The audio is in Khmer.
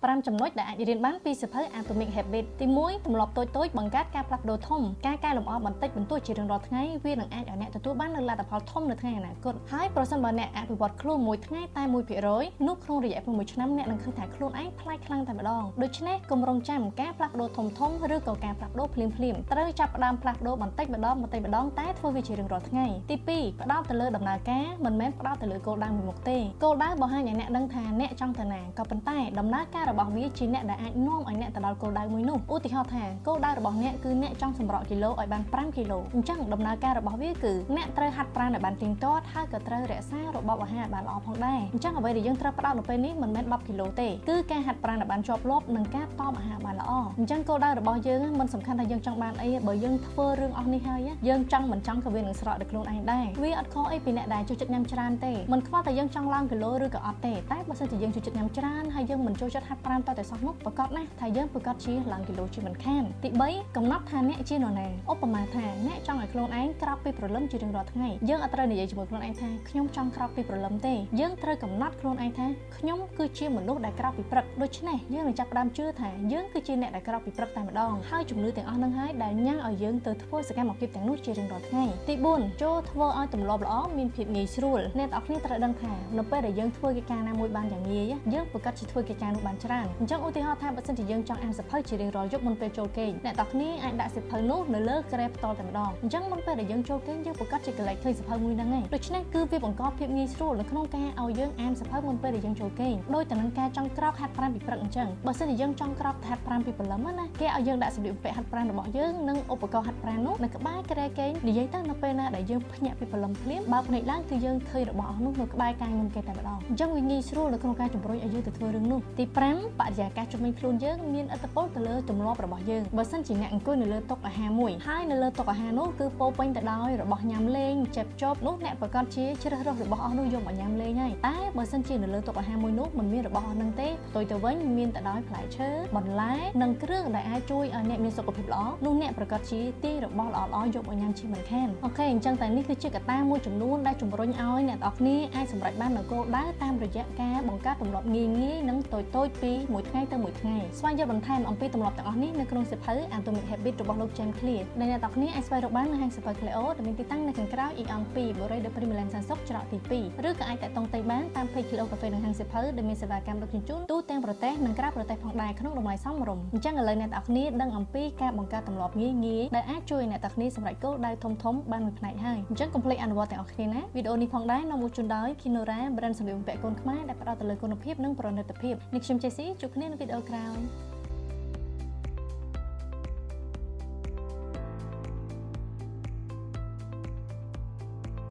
5ចំណុចដែលអាចរៀនបានពីសៀវភៅ Atomic Habit ទី1ទម្លាប់តូចៗបង្កើតការផ្លាស់ប្ដូរធំការកែលម្អបន្តិចបន្តួចជារៀងរាល់ថ្ងៃវានឹងអាចឲ្យអ្នកទទួលបាននូវលទ្ធផលធំនៅថ្ងៃអនាគតហើយប្រសិនបើអ្នកអភិវឌ្ឍខ្លួនមួយថ្ងៃតែ1%នោះក្នុងរយៈពេល1ឆ្នាំអ្នកនឹងឃើញថាខ្លួនឯងប្លែកខ្លាំងតែម្ដងដូច្នេះកុំរងចាំការផ្លាស់ប្ដូរធំធំឬក៏ការផ្លាស់ប្ដូរភ្លាមភ្លាមត្រូវចាប់ផ្ដើមផ្លាស់ប្ដូរបន្តិចម្ដងបន្តិចម្ដងតែធ្វើវាជារៀងរាល់ថ្ងៃទី2ផ្ដោតទៅលើដំណើរការមិនមែនផ្ដោតទៅលើគោលដៅមួយមុខទេគោលដៅបង្ហាញឲ្យអ្នកដឹងថាអ្នកចង់ទៅណាក៏ប៉ុន្តែដំណើរការរបស់វាជាអ្នកដែលអាចនាំឲ្យអ្នកទៅដល់គោលដៅមួយនោះឧទាហរណ៍ថាគោលដៅរបស់អ្នកគឺអ្នកចង់សម្រកគីឡូឲ្យបាន5គីឡូអញ្ចឹងដំណើរការរបស់វាគឺអ្នកត្រូវហាត់ប្រាណឲ្យបានទៀងទាត់ហើយក៏ត្រូវរក្សារបបអាហារឲ្យបានល្អផងដែរអញ្ចឹងអ្វីដែលយើងត្រូវផ្ដោតនៅពេលនេះមិនមែន10គីឡូទេគឺការហាត់ប្រាណឲ្យបានជាប់លាប់និងការតមអាហារបានល្អអញ្ចឹងគោលដៅរបស់យើងមិនសំខាន់ថាយើងចង់បានអីបើយើងធ្វើរឿងអស់នេះហើយយើងចង់មិនចង់ក៏វានឹងស្រកដោយខ្លួនឯងដែរវាអត់ខុសអីពីអ្នកដែលចូលចិត្តញ៉ាំច្រើនទេមិនខ្វល់តែយើងចង់ឡើងគីឡូឬក៏អត់ទេតែបើសិនជាយើងចូលចិត្តញ៉ាំច្រើនហើយយើងមិនចូលចិត្តហាត់ប្រាណតតែសោះនោះប្រកាសណាស់ថាយើងប្រកាសជាឡើងគីឡូជាមិនខានទី3កំណត់ថាអ្នកជានរណាឧបមាថាអ្នកចង់ឲ្យខ្លួនឯងក្រោកពីព្រលឹមជារៀងរាល់ថ្ងៃយើងអត់ត្រូវនិយាយជាមួយខ្លួនឯងថាខ្ញុំចង់ក្រោកពីព្រលឹមទេយើងត្រូវកំណត់ខ្លួនឯងថាខ្ញុំគឺជាមនុស្សដែលក្រោកពីព្រឹកដូច្នេះយើងនឹងចាប់ផ្ដើមជឿថាយើងគឺជាអ្នកដែលក្រោកពីព្រឹកតែម្ដងហើយជំនឿទាំងអស់ហ្នឹងហើយដែលញ៉ាំងឲ្យយើងទៅធ្វើសកម្មភាពទាំងនោះជារៀងរាល់ថ្ងៃទី4ចូលធ្វើឲ្យទម្លាប់ល្អមានភាពងាយស្រួលអ្នកទាំងអស់គ្នាត្រូវដឹងថានៅពេលដែលយើងធ្វើកិច្ចការណាមួយបានយ៉ាងងាយយើងប្រកាសជាធ្វើកិច្ចការនោះបានច្រើនអញ្ចឹងឧទាហរណ៍ថាបើសិនជាយើងចង់អានសៀវភៅជារៀងរាល់យប់មុនពេលចូលគេងអ្នកទាំងអស់គ្នាអាចដាក់សៀវភៅនោះនៅលើគ្រែផ្ទាល់តែម្ដងអញ្ចឹងមុនពេលដែលយើងចូលគេងយើងប្រកាសជាកលែកឃើញសៀវភៅមួយហ្នឹងឯងដូច្នេះគឺវាបង្កភាពងាយស្រួលនៅក្នុងការឲ្យយើងអានសៀវភៅមុនពេលដែលយើងចូលគេងដូចទៅនឹងការចង់ក្រោកហាត់ប្រាណពីព្រឹកអញ្ចឹងបើសិនជាយើងចង់ក្រោកហាត់ប្រាណពីព្រលឹមណាគេឲ្យយើងដាក់សម្លៀកបំពាក់ហាត់ប្រាណរបស់យើងនិងឧបករណ៍ហាត់ប្រាណនោះនៅក្បែរគ្រែគេងនិយាយទៅនៅពេលណាដែលយើងភ្ញាក់ពីព្រលឹមភ្លាមបើភ្នែកឡើងគឺយើងឃើញរបស់អស់នោះនៅក្បែរកាយមុនគេតែម្ដងអញ្ចឹងវាងាយស្រួលនៅក្នុងការជំរុញឲ្យយើងទៅធ្វើរឿងនោះទី5បរិយាកាសជុំវិញខ្លួនយើងមានឥទ្ធិពលទៅលើទម្លាប់របស់យើងបើសិនជាអ្នកអង្គុយនៅលើតុអាហារមួយហើយនៅលើតុអាហារនោះគឺពោពេញទៅដោយរបស់ញ៉ាំលេងចេបចប់នោះអ្នកប្រកាសជាជ្រើសរើសរបស់អស់នោះយកមកញ៉ាំលេងហើយតែបើសិនជានៅលើតុអាហារមួយនោះមិនមានរបស់អស់ហ្នឹងទេផ្ទុយទៅវិញមានទៅដោយផ្លែឈើបន្លែនិងគ្រឿងដែលអាចជួយឲ្យអ្នកមានសុខភាពល្អនោះអ្នកប្រកាសជាទាញរបស់ល្អៗយកមកញ៉ាំជាមិនខាន OK អញ្ចឹងតែនេះគឺជាកត្តាមួយចំនួនដែលជំរុញឲ្យអ្នកទាំងអស់គ្នាអាចសម្រេចបាននូវគោលដៅតាមរយៈការបង្កើតទម្លាប់ងាយៗនិងតូចៗពីមួយថ្ងៃទៅមួយថ្ងៃស្វែងយល់បន្ថែមអំពីទម្លាប់ទាំងអស់នេះនៅក្នុងសៀវភៅ Atomic Habit របស់លោក James Clear ដែលអ្នកទាំងអស់គ្នាអាចស្វែងរកបាននៅហាងសៀវភៅ Cleo ដែលមានទីតាំងនៅខាងក្រៅ Aeon 2 Boré de Primeland សែនសុខច្រកទី2ឬក៏អាចតាក់ទងទិញបានតាម Page Cleo Cafe និងហាងសៀវភៅដែលមានសេវាកម្មដឹកជញ្ជូនទូទាំងប្រទេសនិងក្រៅប្រទេសផងដែរក្នុងតម្លៃសមរម្យអញ្ចឹងឥឡូវអ្នកទាំងអស់គ្នាដឹងអំពីការបង្កើតទម្លាប់ងាយៗដែលអាចជួយអ្នកទាំងអស់គ្នាសម្រេចគោលដៅធំៗបានមួយផ្នែកហើយអញ្ចឹងកុំភ្លេចអនុវត្តទាំងអស់គ្នាណាវីដេអូនេះផងដែរនាំមកជូនដោយ Kinora brand សម្លៀកបំពាក់កូនខ្មែរដែលផ្ដោតទៅលើគុណភាពនិងប្រណិតភាពនេះខ្ញុំ Jessie ជួបគ្នានៅវីដេអូក្រោយ។